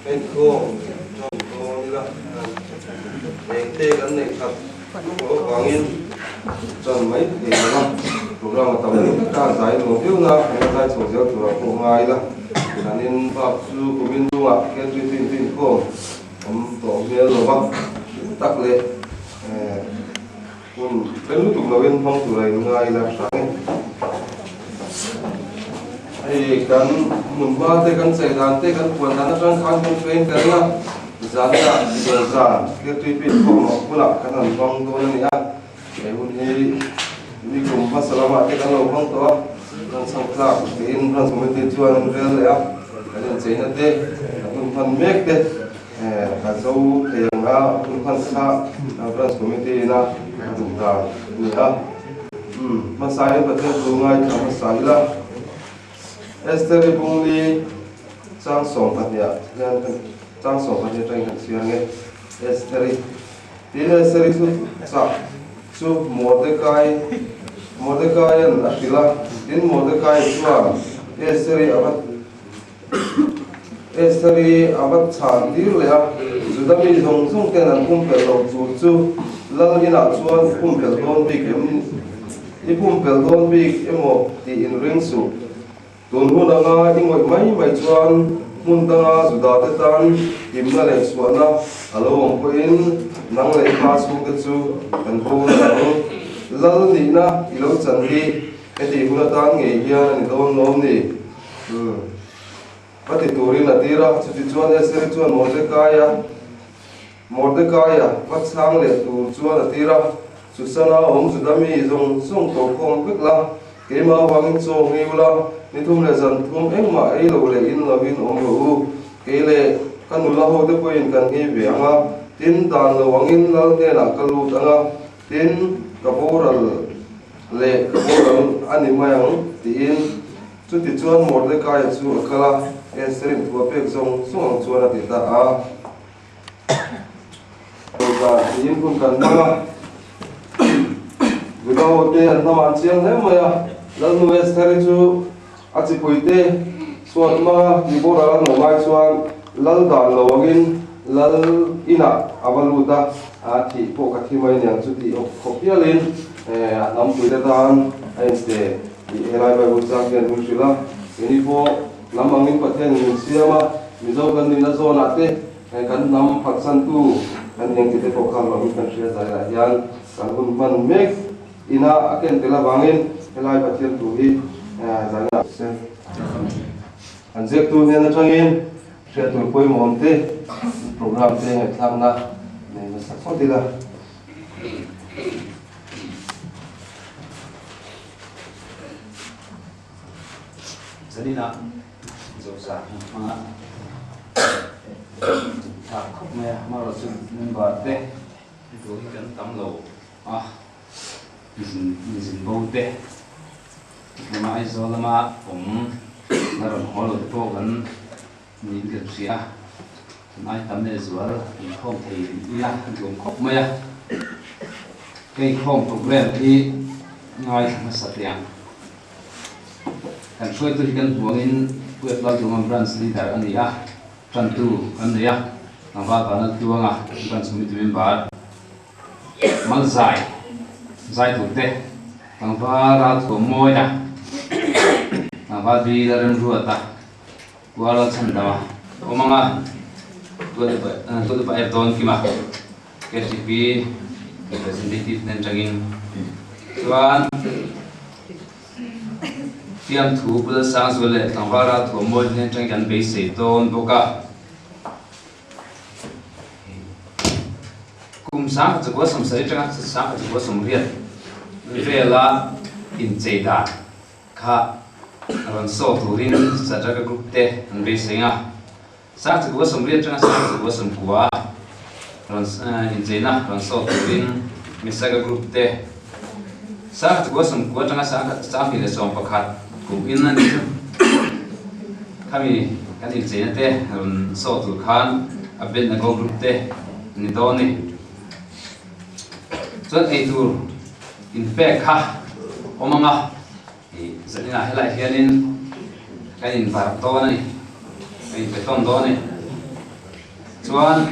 Inkhawm ṭan dawn ila eng te kan neih khat luh avangin ṭan mai thei lo a, program a tam lutuk a, zai nuam viau na eng a zai chho zel turah pawh ngai ila, zanin bak chu kumin lungah Keltui Team te inkhawm awm tawh hmel lo va, tak leh hun fel lutuk loin hmang tura in ngai ila hrang e. Hei kan hmun hma te kan chei dan te kan puan dan atang khan kan train ka ring a, zanah dawr zan Kirtui pin khawm loh hunah kan han hmang dawn a ni a, he hun hi nikum hmasa lamah te kan lo hmang tawh a, kan chhang tlak tiin Branch Committee chuan an rel leh a, kan incheina te kan hun hman mek te A zo thei ang a, hun hman kha Branch Committee ina a duh dan a ni a. Umm, hmasain Pathian thu ngaithla hmasa ila, Esther-i bungli chang sawmpahniah hian kan chang sawmpahnih atangin kan chhiar ang e. Esther-i, tin Esther-i thu chah chu Mordecai, Mordecai-a'n a hrilh a, tin Mordecai chuan Esther-i a va. Esther-i a va chhan tir leh a, Juda mi zawng zawng ten an pumpelh loh tur chu lal inah chuan i pumpelh dawn bik em i pumpelh dawn bik emaw tih inring suh. Tun hun anga i ngawih mai mai chuan hmun danga Judate tan himna leh chhuahna a lo awm pawhin nang leh i pa chhungte chu kan bo na ang. Lal nihna i lo chan hi heti hun atan ngei hian a ni dawn lawm ni? Umm. Ka ti turin a tir a, chutichuan Eseri chuan Mordekaia Mordekaia va chhang leh tur chuan a tir a, Susana awm Juda mi zawng zawng ko khawm vek la, keimah avangin chaw ngiu la, ni thum leh zan thum engmah ei lo leh in lovin awm rawh u, kei leh ka nula ho te pawhin kan ngei ve ang a, tin dan lo angin lal hnenah ka lut ang a, tin ka boral leh ka boral a ni mai ang tiin. Chutichuan Mordekaia chu a kal a, Esterin thu a pek zawng zawng ang chuan a ti ta a. Dawhkan tiin hun kan hmang a, Juda hote an hnamah an chiang hle mai a. Lalnu Estheri chu a chipuite suat hmang a, tihboral a nawh lai chuan lal dan lo angin lal inah a va lut a, a thih pawh ka thi mai niang chu tih khawp hialin a hnampuite tan a inte. Tih helai Bible chang hian min hrilh a, keini pawh hnam angin Pathianin min siam a, Mizo kan nihna zawnah te kan hnam phatsantu kan eng tih te pawh kha ruahmin kan hria zaiah hian kan hun hman mek ina a ken tel avangin helai Pathian thu hi zaina se an ziaktu hnen atangin hriat tur pawimawm te program te ngaihthlakna nei nasa phawt ila. Zaninah Zosa hmun hmanga thlak khawp mai a, amaherawh chu member te tur hi kan tam lo a, mizin bo te lama Aizawl lama awm la rawn haw lo te pawh kan niin kan hria a, tunai tam leh zual inkhawm thei ila a duam khawp mai a, ka inkhawm program hi ngaithla hmasa teh ang. Kan hruaitu hi kan hmuangin Pu Eplau Duhman Branch Leader a ni a, tantu kan nei a, Tlangval Vanal Tluanga Branch Committee Member, Malzai zai tur te, Tlangval Ralthuam Mawia, Tlangval Bila Remruata, Kuala chhan dam a awm ang a, Tualpa App dawn kim a, KTP representative nen atangin chuan fiamthu bula sang zual leh tlangval ral thuam mawi hnen atangin kan beisei dawn bawk a. Kum 1970 atanga 1980 vela inchei dan Kha rawn saw turin Sadraka group te an beisei a, 1980 atanga 1990 rawn incheina rawn saw turin Misaga group te 1990 atanga 2011 kum in a ni chu. Khami kan incheina te rawn saw tur khan Abednego group te an ni dawn a ni. Chuan eitur inpek kha awm ang a, ih zaninah helaiah hianin kan inbarh dawn a ni, kan inpe tawn dawn a ni. Chuan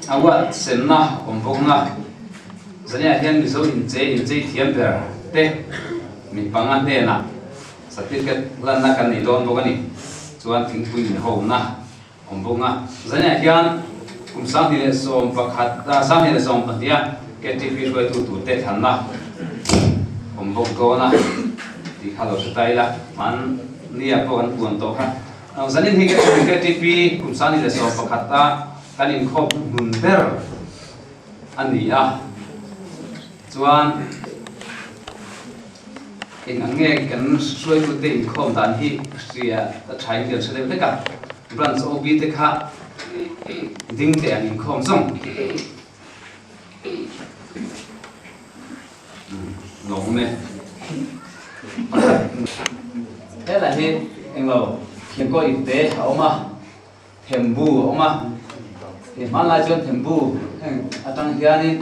a uat senna awm bawkna zaninah hian Mizo inchei inchei thiam ber te mi panga hnenah certificate lanna kan nei dawn bawk a ni. Chuan thingpui inhawmna Awm bawk a, Zaniah hian kum 2011 2012 a KTP hruaitu turte thlanna awm bawk dawn a tih kha lo hre ta ila, hmannia pawh kan puan tawh kha. Zanin hi KTP kum 2011 a kan inkhawp hnun ber a ni a, chuan Eng ang nge kan hruaitute inkhawm dan hi hria a thain kan hre deuh hlek a, branch OB te kha ding teh ang inkhawm zawng lawm e. Helai hi englo thingkaw ipte a awm a. Thembu a awm a, hei hmanlai chuan thembu heng atang hianin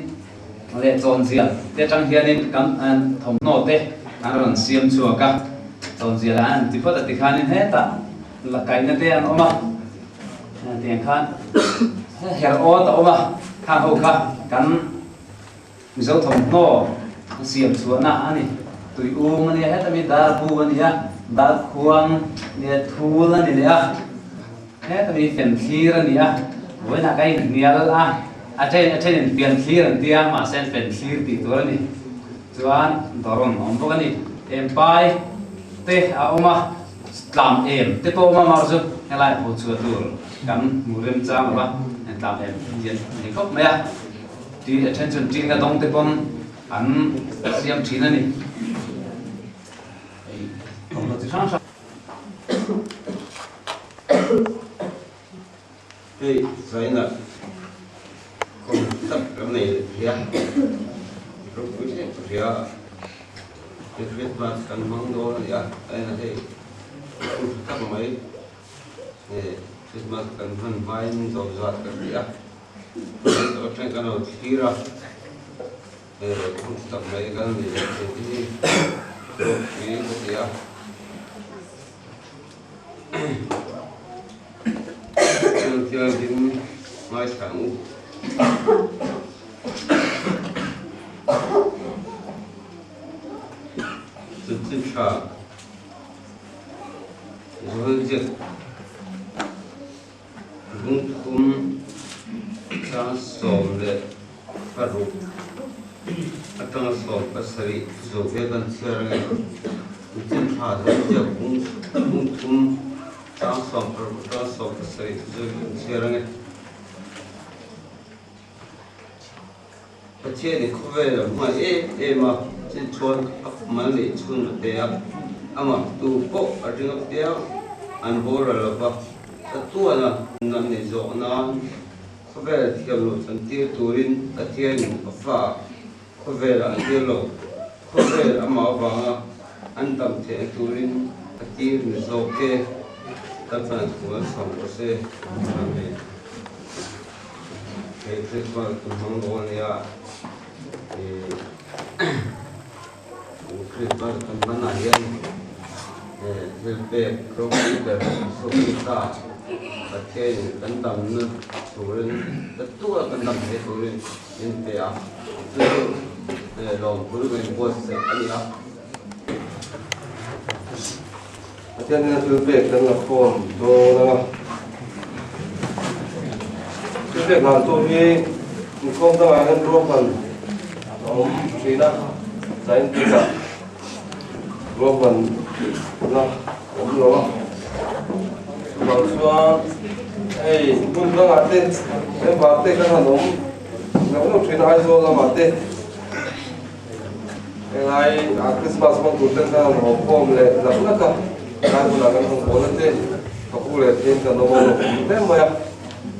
leh chawnzial te atang hianin kan thawmhnaw te an rawn siam chhuak a, chawnzial ah an ti phawt a tikhanin hetah. la kaihna te an awm a, tiang khan her awt a awm a, khang ho kha kan Mizo thawmhnaw siam chhuahna a ni. Tui um a nia, heta mi dar bu a nia, dar khuang a nia, thul a ni leh a, heta mi fen thlir a ni a, vawiinah ka inhnial a, a then a thenin pian thlir an tia, mahse an fen thlir tih tur a ni. Chuan dawrawn a awm bawk a ni. Empai te a awm a, tlam em te pawh a awm a, mar chu helai pho chhuah tur kan hmu remchang lo va, tlam em hian a ni khawp mai a. Tih a then chuan ṭinga dawng te pawn an siam ṭhin a ni. Hei thawmhnaw chi hrang hrang. Hei China khawm tak kan nei leh thei a, ropui hle ka hria a, hei Christmas kan hmang dawn a ni a, China hei hun tha tak mai Christmas kan hman hmain zawh zat ka ti a. Thleng kan lo thlir a, hun tak mai kan ni leh thin hi ropui ka ti a. Thil thianghlim ngaithla ang u. Chanchin tha Zual ziak. Lungthum chang 16 atanga 17 zawh ve kan chhiar ange. Nichin thla zawng ziak lungthum chang 16 atanga 17 zawh ve kan chhiar ange. Pathianin khawvel a hmangaih em em a, chinchhuan a mal neih chhun a pe a, amah tu pawh a ring apiang an boral lo va, chatuana nat neih zawh nan khawvel thiam loh chantir turin Pathianin a fa khawvelah a tir lo, khawvel amah avanga an dam theihna turin a tir ni zawk e, Lalpan a thu an sawm rawh se. Amen. Hei Christmas kan hmang dawn ania ih Christmas kan hmanah hian thil pek ropui ber Isua Krista Pathianin kan damna turin tatuah kan dam thei turin min pe a chu chu lawmthul kan inbuatsaih a ni a. Pathian hian thil pek kan la khawm dawn ang a, thil pek hlan tu hi inkhawm dangah hian ruahman a awm thin a, scientist ah ruahman la awm lo a, chuvang chuan hei hmun dangah te member te kan han awm neuh neuh thin a Aizawl lamah te. Helai ah Christmas hmang tur ten khan an haw khawm leh lak lak a, helai hmunah kan hawng bawl a te, ka pu leh thein kan awm a lo awm hle mai a,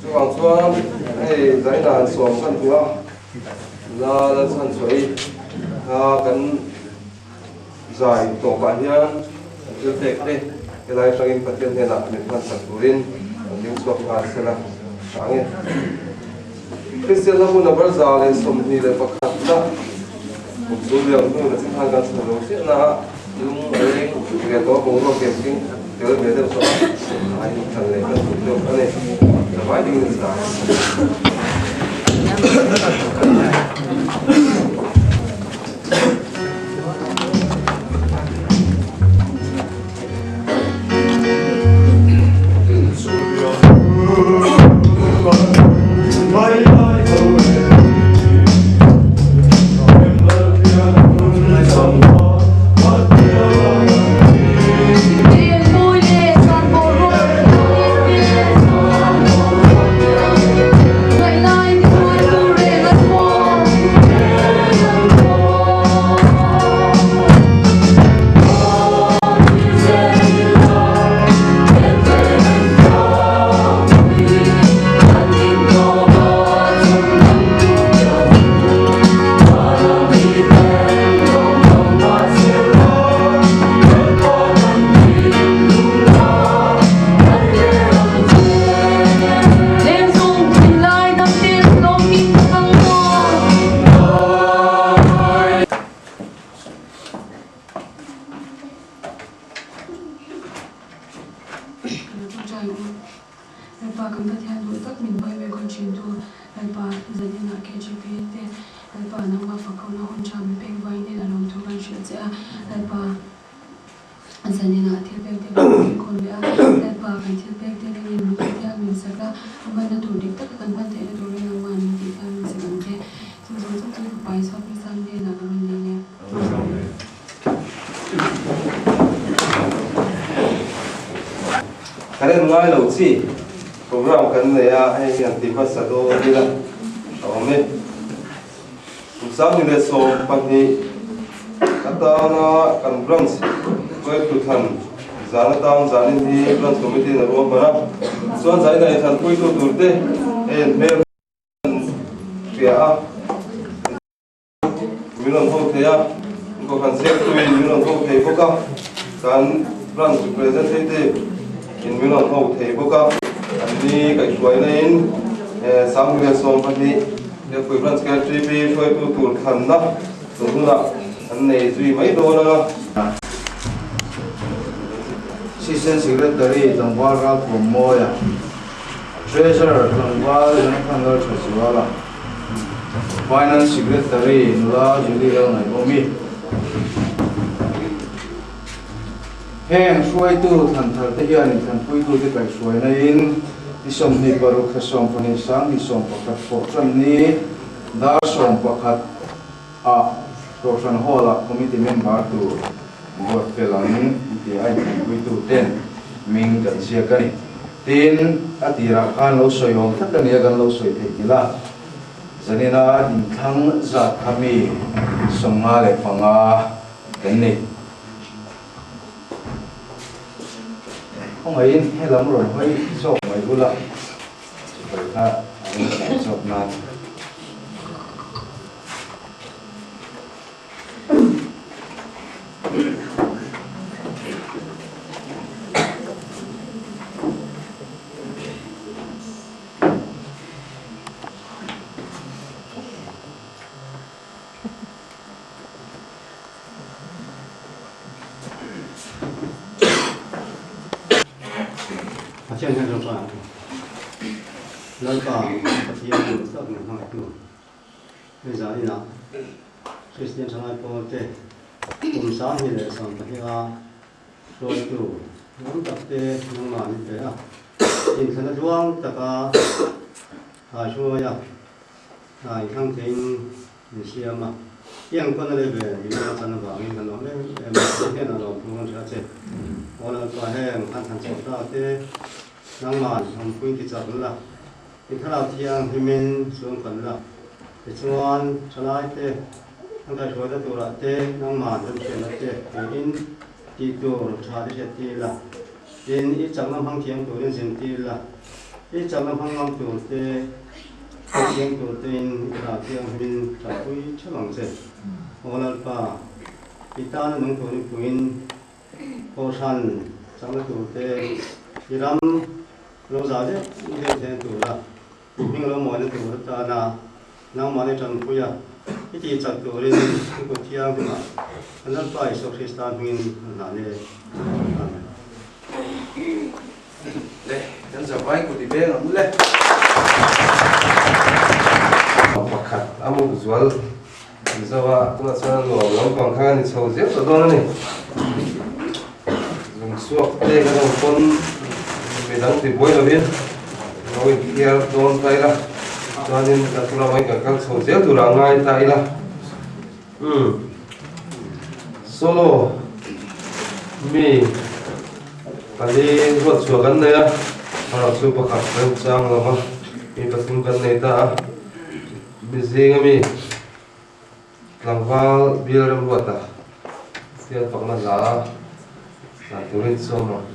chuvang chuan hei zaina an sawm chhan tur a, la Lalchhanchhuah i kha kan zai tawpah hian an thil pek te helai atangin Pathian hnenah min hmansak turin an ding chhuak nghal sela tha ang e. Kristian hla hmun number 121 na kum chu liam hnu na chin khan kan chhun lo chiah na a lung a leng ve tawh a boruak kem king tel ve deuh tawh a a in than leh kan duh deuh a ni zavai ding in zai. Kan lo tawngtai ang u. Lalpa kan Pathian duh tak min buai ve khawn thintu Lalpa zaninah KGP te Lalpa nangmah fak kohna hun tha min pek vain hnenah lawmthu kan hrilh che a. Lalpa zaninah thil pek te kan rawn khawn leh a. Lalpa kan thil pek te ringin min Pathian min sak a, a hmanna tur dik taka kan hman theihna turin nangmah min tih thiam min sak ang che. Chu zawng zawng chu i fapa Isua Krista hnenah ka rawn dil e. Kan en ngai lo chi program kan nei a, hei hian ti hmasa dawn ila a awm e. Kum 2012 atana kan branch hruaitu thlan zan atan zanin hi branch committee in a ruahman a, chuan zanin ah inthlanpuitu turte hei an hmel hria a. Min rawn ho thei a, kohhran ziaktuin min rawn ho thei bawk a, kan branch representative in min rawn ho thei bawk a, an ni kaihhruaina in 2012 Biakpui Branch KTP hruaitu tur thlanna tun hunah an nei zui mai dawn anga. Assistant Secretary Tlangval Ralthuammawia, Treasurer Tlangval Jonathan Lalthazuala, Finance Secretary nula Julie Lalngaihawmi. Heng hruaitu thlanthar te hian inthanpuitute kaihhruaina in ni 26 thla 12 sang ni 11 pawh tan ni dar 11 ah Kohhran Hall ah Committee member tur buat fel ang ti a inthanpuitu ten hming kan ziak a ni. Tin, a tirah khan lo sawi awm tlat a nia kan lo sawi theih ngilh a, zanina inthlang zat kha mi 55 kan ni. Khawngaihin helam rawn hawi zawk mai bula sipai kha a rawn tlan zawk nan. Pathian hian rawng a Lalpa Pathian duh tak min hmangaihtu. Hei zan inah Kristian thalai pawl te kum 2012 a hruaitu ram tak te nangmah min pe a, inthlan atluang taka ha hruai a, ha inthlang theiin min siam a. I engkawn a level i lung a chan avangin kan lawm em em a, i hnenah lawmthu kan hria che. Aw Lalpa heng kan thlan chhuah ta te nangman awmpuiin ti chak la. I thlarau thianghlimin chuan kan la. Tichuan, thalaite an kaihhruaina turah te, nangman remhriatna te peihin tih tur tha te hriat tir la. Tin, i chakna hmang thiam turin zin tir la. I chakna hmang ngam tur te, hrethiam tur tein i thlarau thianghlimin tanpui theuh ang che. Aw Lalpa, i tana nung turin puiin Kohhran chakna tur te, i ram lo za deuh deuh thlen tura i hming lo mawina tur atana nangmahni tanpuia i tih chak turin i kut thianghlimah kan Lalpa Isua Krista hmingin kan hlan e. Amen. Le, kan zavai kut i veng ang le. Pakhat a muk zual Mizo a, tunah chuan a nuam lampang kha a ni chho zel tawh dawn a ni. Zung chhuak te kan awm pawn midang ti buai lovin lo inthiar dawn ta ila, chuanin kan thu lamah hian kan kal chho zel turah a ngai ta ila. Umm solo mi pali ruat chhuah kan nei a, erawh chu pakhat remchang lova mi pathum kan nei ta a. Mizing ami tlangval bial remruata hian fakna hla dan turin sawm ang.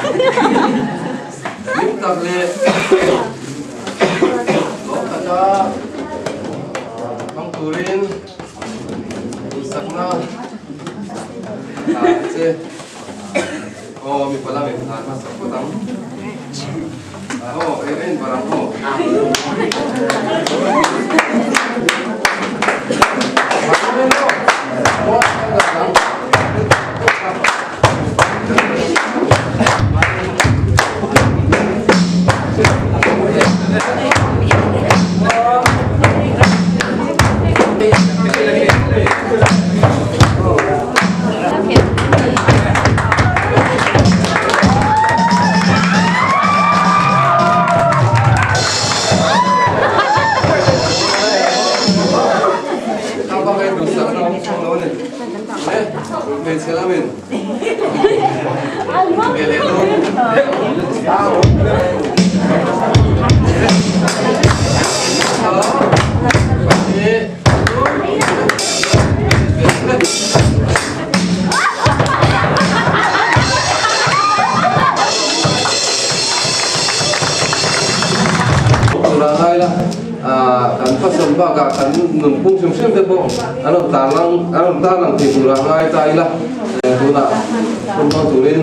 Hlim tak leh lawm taka hmang turin duhsakna a che. Aw mipa lam in hlan hmasa phawt ang. Aw eng a inbar ang aw. Hmeichhe lamin ve leh dawn. Tura ngai la, kan hmasawn bakah kan nunphung hrim hrim te pawh an rawn tarlang an rawn tarlang thei tura ngai ta ila tunah hun hmang turin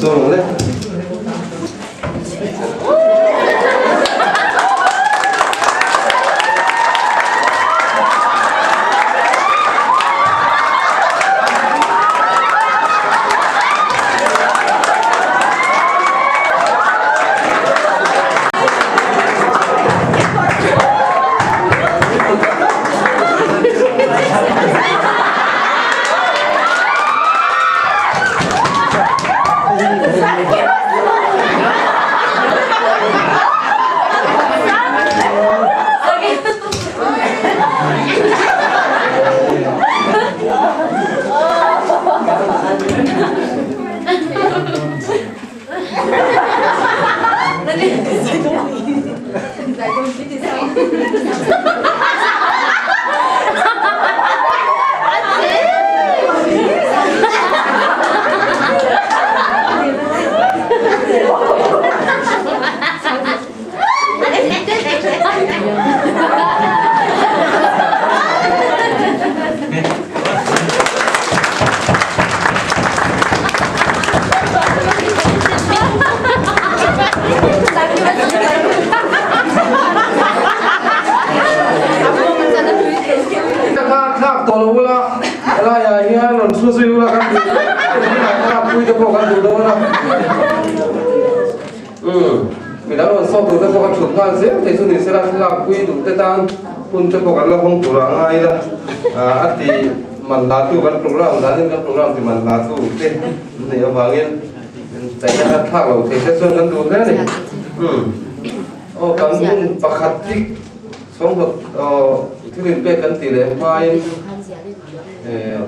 sawn ang le. Ka thlak tawh lo ula, helaiah hian rawn chhu zui ula kan duh thlak pui te pawh kan duh dawn a. Umm, midang rawn sawk tur te pawh kan thut nghal zel thei chu ni sela thlalak pui duh te tan hun te pawh kan la hawng tur a ngai ila a ti man hla tu kan program danin kan program ti man hla tu te an neih avangin chaina kha thlak lo thei te chuan kan duh hle a ni. Umm, aw kan hun pakhat tik chhawnghlawt aw thil inpek kan tih leh hmain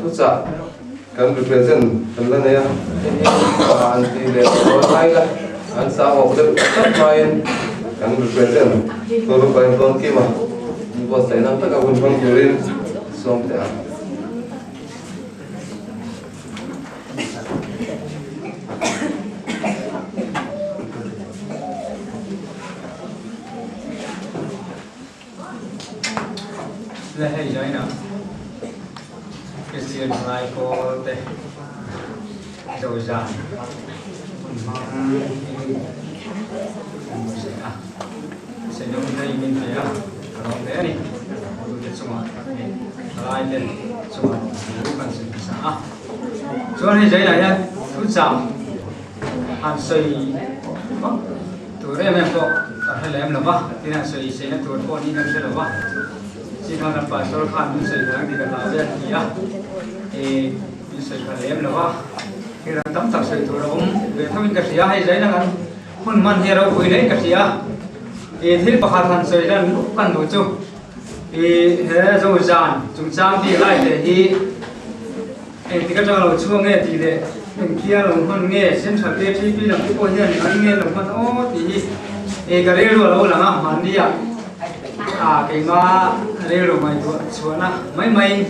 thuchah Kan represent kan la nei a, hei hi an tih leh dawn lai la, an sa awk deuh tlat hmain kan represent tur upa in dawn kim a, in buatsaih nan taka hun hmang turin sawm teh ang. Le hei zaina Kristian thalai pawl te dozan hun hmang in an sawi a, sawi hun hi min pe a, ka lawm hle a ni. Tute chungah hei thalai ten chungah lawmthu kan sawi hmasa a, chuan hei zainah hian thuchang han sawi vak tur em em pawh ka hre lem lo va, tin han sawi saina tur pawh niin kan hre lo va, chi khan kan pastor khan min sawi kha ang tih ka hlau ve a ti a, ih min sawi kha lem lo va, thil dang tam tak sawi tur a awm ve tho in ka hria, hei zaina kan hun hman hi a ropui hle in ka hria, ih thil pakhat han sawi lan kan duh chu ih he zozan chungchang tih lai te hi. Engtik atanga lo chhuak nge tih leh engkia lo hman nge Central KTP lam te pawh hian an nge lo hman aw tih hi e ka rilru a lo lang a, mahni ah ah keima rilru ngaihtuah chhuahna mai maiin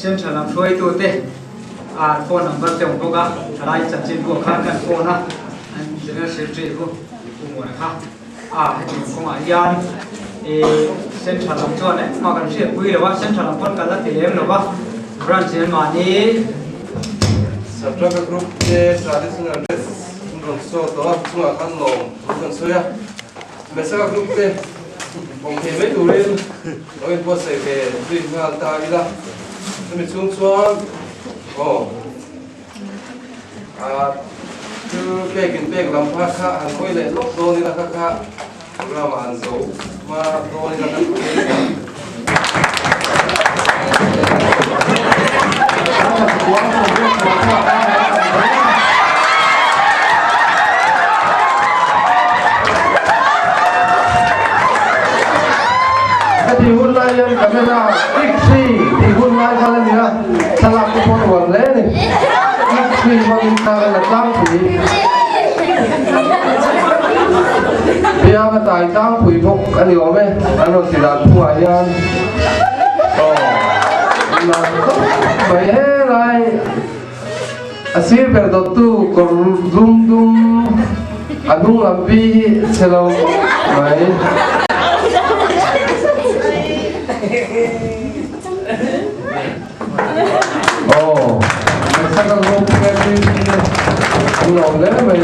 Central lam hruaitu te ah phone number te awm bawk a, thalai chanchin pawh khan kan phone a. General Secretary chu Pu Muana kha a heti ang kawngah hian ih Central lam chuan engmah kan hriatpui lo a, Central lam pawn kan la ti lem lo va, Branch in anmahni. Satraka Group te traditional dress an rawn saw tawh a, chungah khan lawm thu kan sawi a, Mesaka Group te awm thei mai turin lo inbuatsaih ve zui nghal ta ila, chumi chhung chuan aw. Thil pek in pek lam kha kha han hawi leh lawk dawn ila kha kha program ah han zo hma dawn ila kan ti. Heti hun lai hian camera click three tih hun lai kha la ni a. Thlalak te pawh nuam hle a ni. Click three hmangin thla ka la tlangpui. Biang a tai tlangpui bawk a ni awm e. An rawn ti dan phungah hian aw lam khawp mai helai a sir ber dawttu kawr dum dum a hnung lam pi hi chhe lo khawp mai. Aw, ngaihsak ang ho pu Matthew hi an lawm hle mai.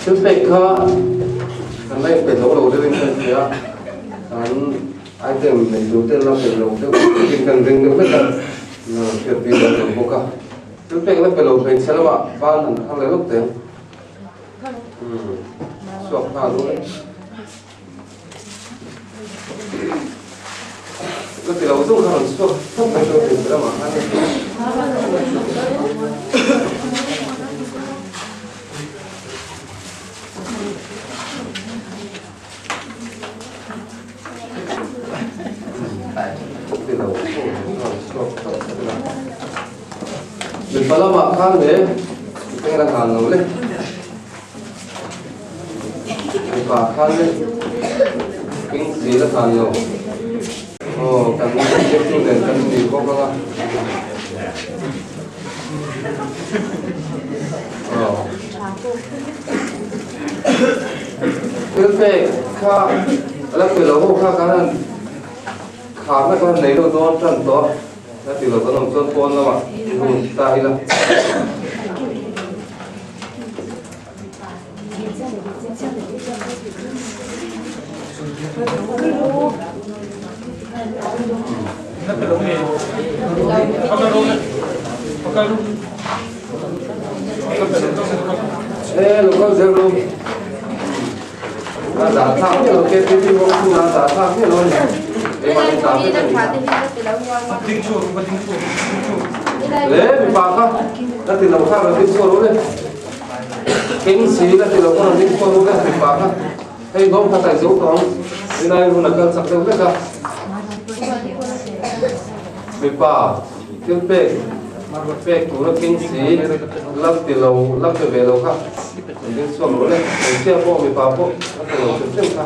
Thil pek kha kan la inpe zo lo deuhin kan hria a, kan item nei tur te la pe lo deuh in kan ring deuh vek a, na rawn hriat tir lo tur bawk a. Thil pek la pe lo hmeichhe lamah ban han thar leh lawk teh ang. Umm chhuak nghal u le. Ka ti lo zawk kha rawn chhuak phawt mai chu hmeichhe lamah khan. Mipa lamah khan le eng a hlan lo le mipa khan le eng zel a hlan lo aw kan zirtu nen kan ni bawk anga aw Thil pek kha a la pe lo ho kha kan han kharna kan han nei lo dawn tan tawh a, la ti lo kan awm chuan pawn lamah hun ta ila. E lo kal zel ru. A zah thlak miah lo KTP bawk chu a zah thlak miah lo a ni. Keimah in tah vek a ni. Le mipa kha la ti lo kha rawn ding chhuak ru le. King si la ti lo kha rawn ding chhuak ru le mipa kha. Hei bawm kha taih zo tawh ang. Rinai hun a kal chak deuh hlek a. Mipa thil pek pek tura king si la ti lo la pe ve lo kha an ding chhuak lo le. Hmeichhia pawh mipa pawh la pe lo hrim hrim kha.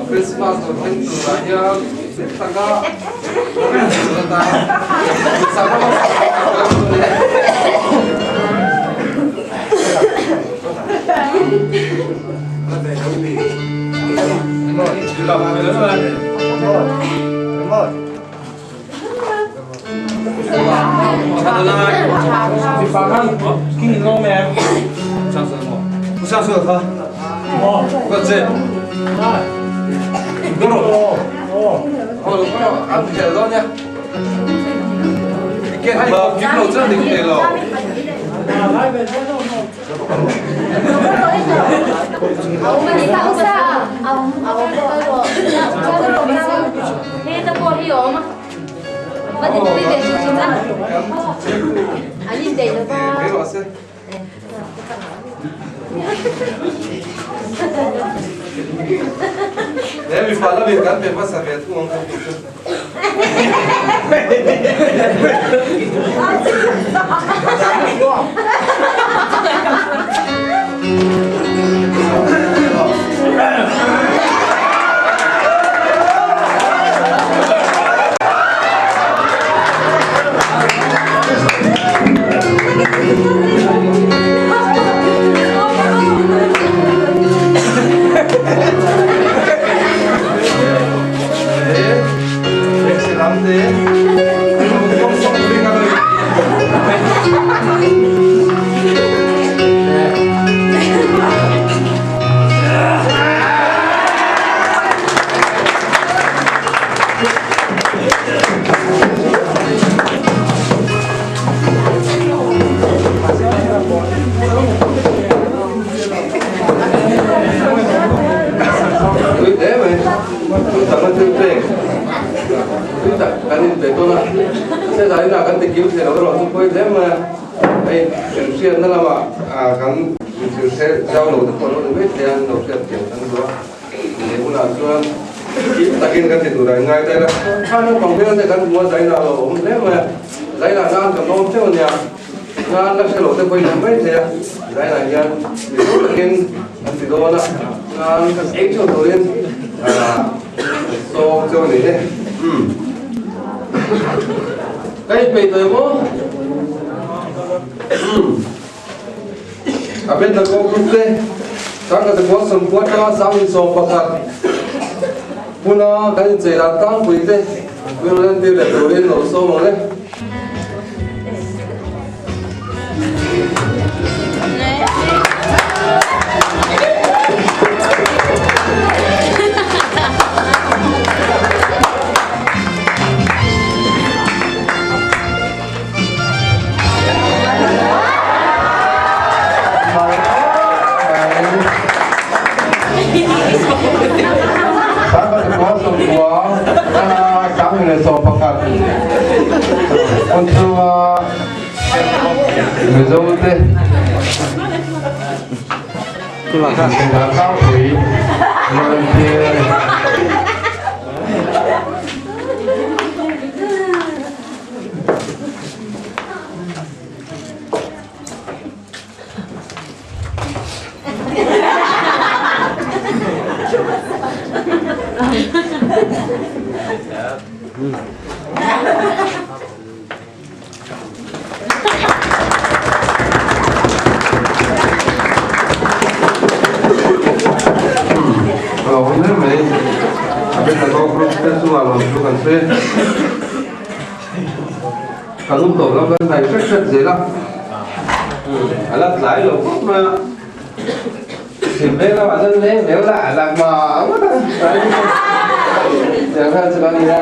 Christmas lo thleng turah hian taka zaina kan ti kim thei lo erawh chu pawi hle mai a, hei hrilhhriatna lamah kan inhrilhhre zau lo te pawh lo ni mai thei a, an lo hriat thiam kan duh a, he hunah chuan kim takin kan ti tur a inngai ta ila, kha naupang hmel te kan hmu a zaina a lo awm hle mai a, zaina nan kan awm teuh a nia, nan la hre lo te pawhin an mai thei a, zaina hian mizo takin an ti dawn a, nan kan ei theuh turin Sawm cheu ni e. Umm. Ka inpeih tawh em aw? Umm. A bet na kawng group te kan ka te sawmkua atanga sang in 11 huna kan inchei dan tlangpui te min rawn entir leh turin lo sawm ang le. Mizote tlangpui volunteer a ni. Lo awm hle mai a bet a dawk rawng te chungah lawm chu kan sawi a ka lum tawh lo kan hnai hret hret zel a a la tlai lo khawp mai a chhim veng lamah chuan leng deuh la a la hma ngawt a tiang khan chu kan ni a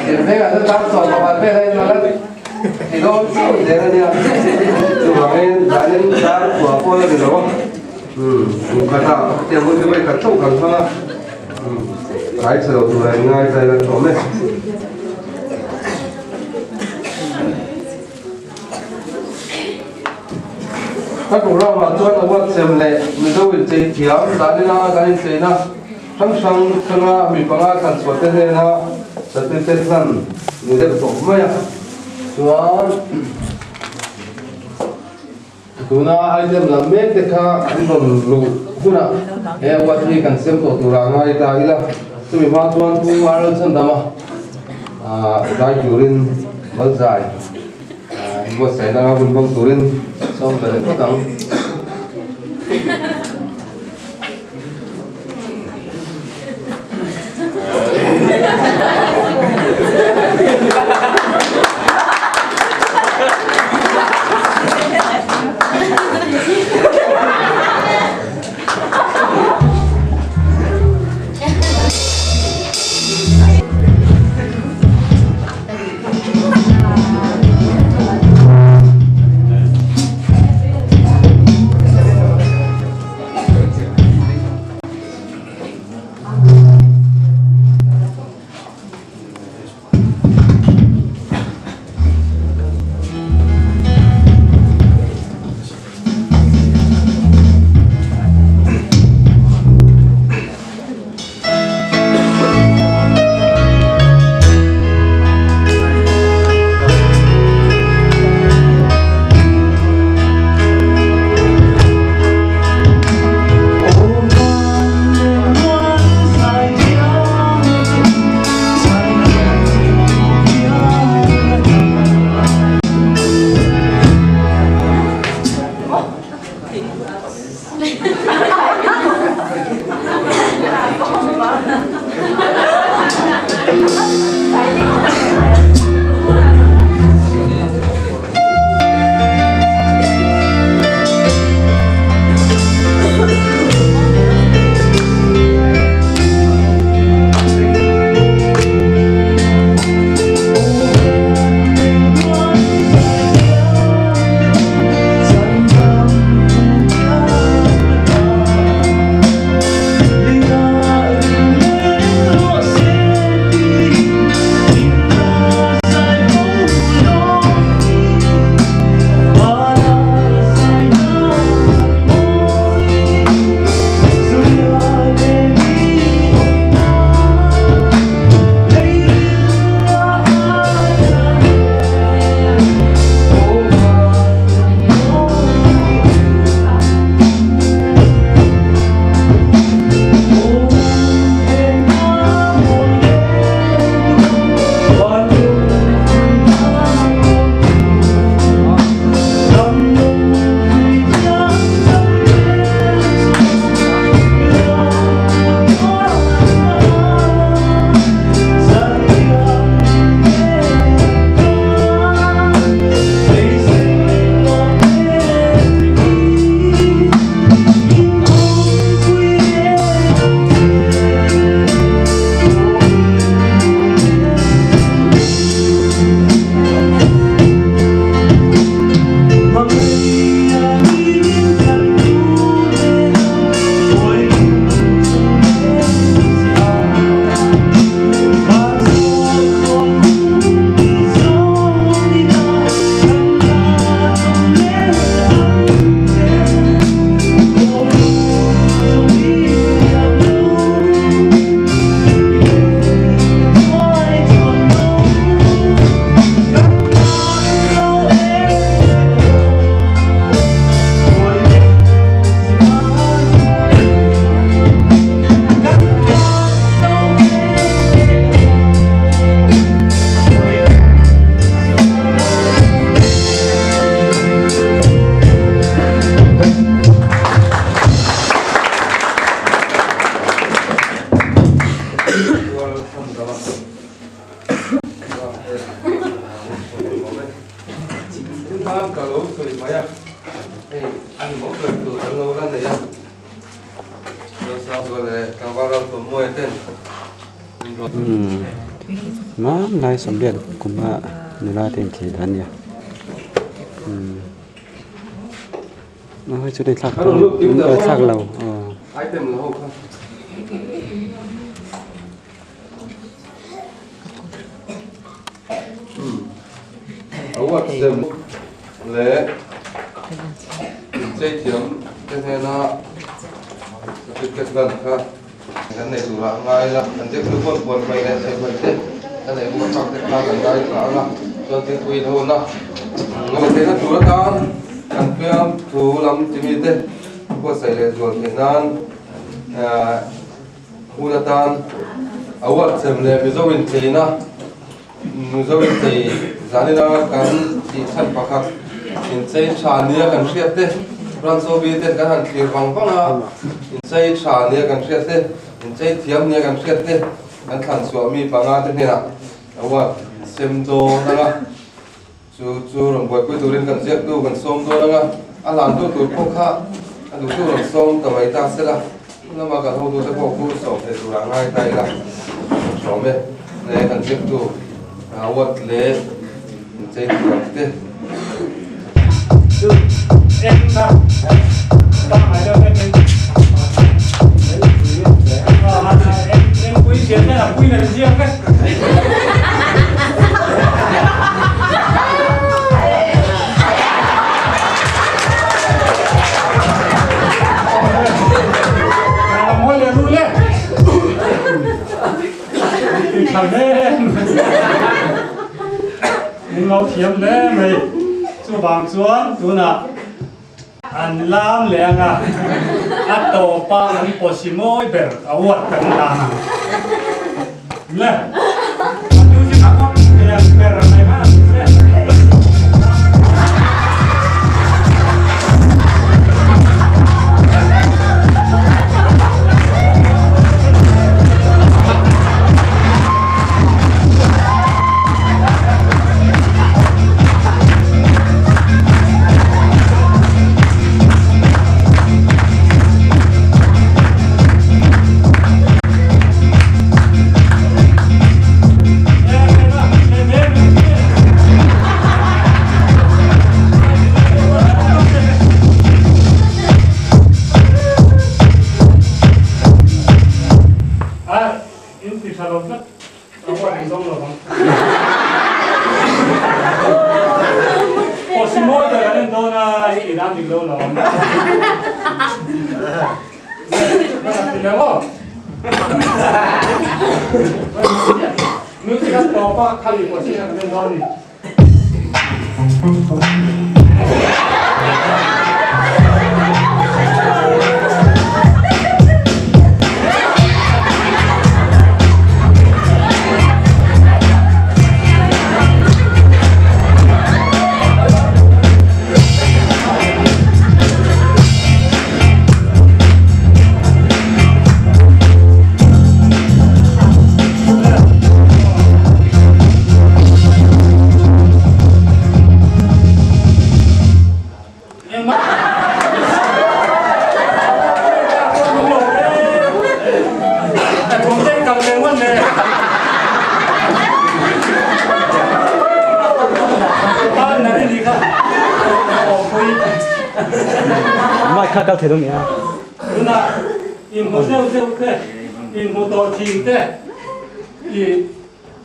chhim vengah chuan tar 11 vel a in a la ti dawn chauh zel a nia chuvangin zanin dar kua pawh la ni lo a kum khatah tiang hun chu vawi khat chauh kan hmang a tlai chhe lo tur a inngai zai la tawh mai. Ka programme-ah chuan award sem leh Mizo inchei thiam zanina kan incheina hrang hrang atanga mi panga thlan chhuah te hnena certificate hlan ni deuh tawh mai a. Chuan tuna item lam mek te kha an rawn luh hunah he award hi kan sem tawh turah ngai ta ila. Chumi hma chuan Pu Arnold Chhandama zai turin Malzai Buatsaihna anga hun hmang turin sawm ve leh phawt ang. ka lo sawi mai a, hei a ni mawh ber tur kan lo la nei a, Zosangzuala leh tlangval Ramthawmmuaia ten min rawn. Umm mam lai sawmriat kuma nula te inthih dan a nia umm hei chu thlak thlak lo aw. Item la ho kha. Award sem leh inchei thiam te hnena certificate hlan kha kan nei turah a ngai la, kan ziak chu pawn puan hmai leh thei hmai te ka nei bawk a chak te kha kan ngai thla ang a, chuan thingpui in hona ngaih theihna tur atan kan fiam thu lam timi te buatsaih leh zual theih nan Hun atan award sem leh Mizo incheina Mizo inchei zanina kan tih chhan pakhat inchei tha nia kan hriat te Ransobi ten kan han thlir vang vang a, inchei tha nia kan hriat te, inchei thiam nia kan hriat te kan thlan chhuah mi panga te hnenah award sem dawn anga Chu chu rawn buaipui turin kan ziaktu kan sawm dawn ang a, a hlantu tur pawh kha a duhtu rawn sawm ta mai ta se la, hmun lama kan hotute pawh khu sawm thei turah ngai ta ila kan hrawm e. Nge kan ziaktu award leh inchei tur ang te. Chuvang chuan tunah An lam leh anga a tawpa an pawsi mawi ber a uat kan dan ang. Le, a music a ngawt lian ber mai kha le.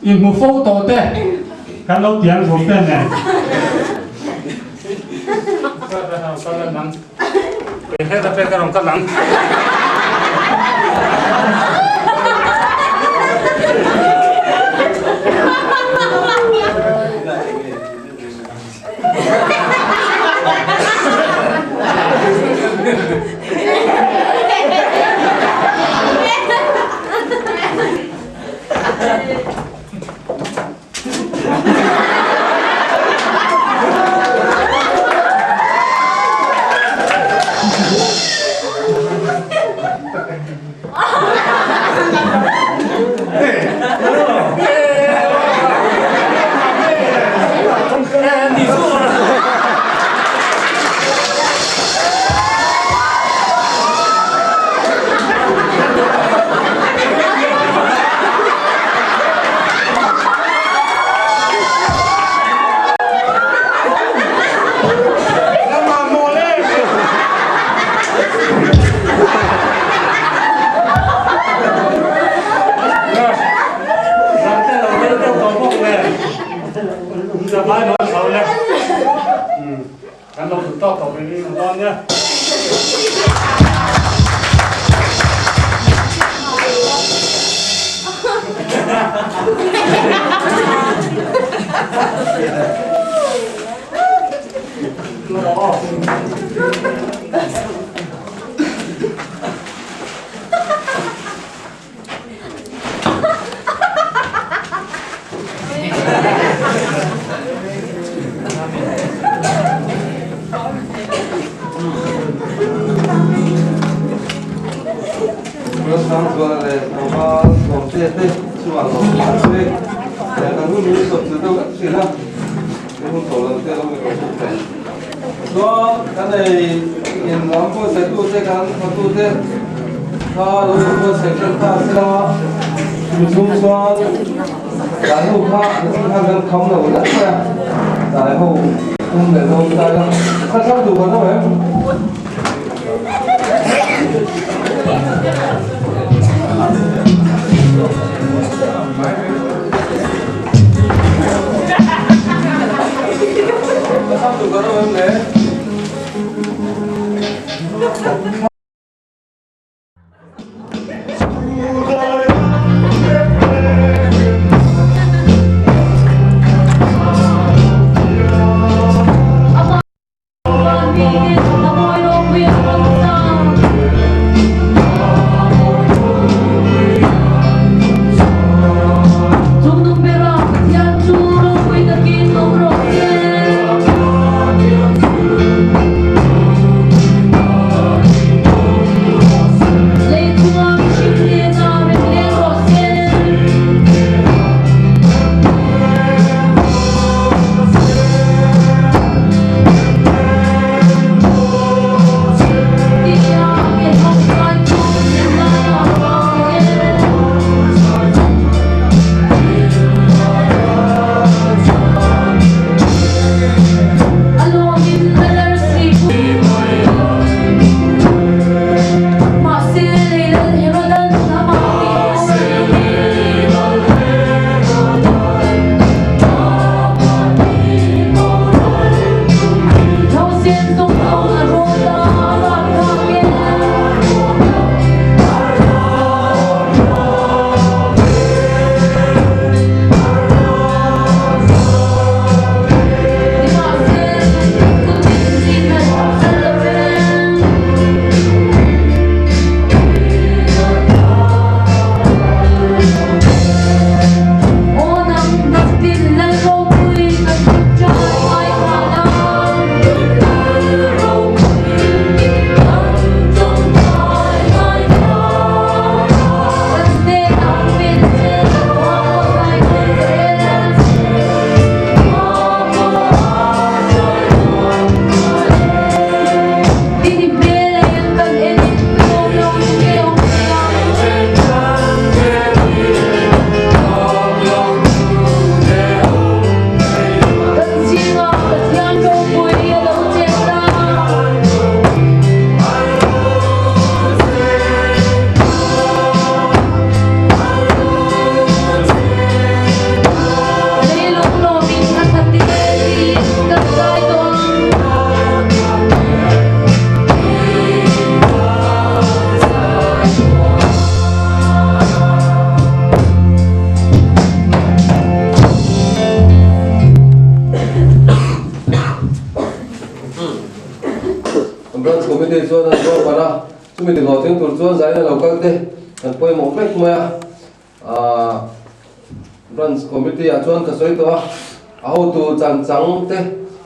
Inhmu fo tawh te kan lo tiang zawk te nen. duh tawk tawk in awm dawn nia. Ruatsangzuala leh tlangval Sawmtea te chungah lawm an sawi. Kan hun hi sawp chilh deuh vek thin a, kan hun tawh lo te a lo ni tawh bawk nen. Chuan kan ei in lam buatsaitute kan hotute kha lo inbuatsaih ṭan ta sela, chumi chhung chuan tlai ho kha an thil khan kan kham lo hle mai a, tlai ho tum leh dawn ta ila, kha thlang duh kan awm em? Branch Committee chuan an rual pan a, chumi ti hlawhtling tur chuan zaina lo kal te kan pawimawh vek mai a. Branch Committee ah chuan ka sawi tawh a, a hotu chan chang te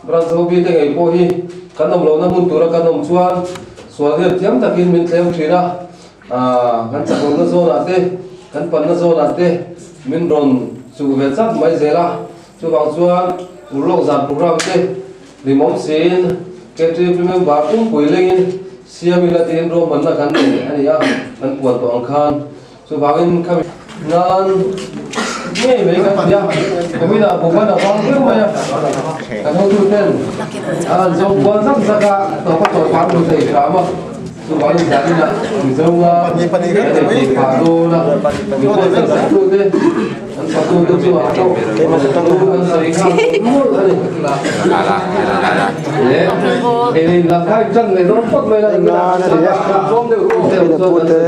Branch ho bite ngei pawh hi kan awm lohna hmun tura kan awm chuan sual hian thiam takin min thleng thin a, kan chakawmna zawnah te kan panna zawnah te min rawn chuh ve chak mai zel a, chuvang chuan urlawk zan program te hlimawm siin KTP member pumpui lengin siam ila tiin ruahmanna kan nei a ni a, kan puan tawh ang khan. Chuvangin khami nan ngei mai kan ti a, kuminah Bhuvan a vang viau mai a, kan hotuten a han zawng kual zak zak a, tawpa tawpa an hmu thei hram a, chuvangin zaninah Mizoa kan ei thei phah dawn a, mi kual zak zak tute an Fatute chu ah pawh thu kan sawi nghal mawlh a ni. Le, ei lang kha in ṭan leh dawn phawt mai la, kan tlawm deuh deuh chuan kan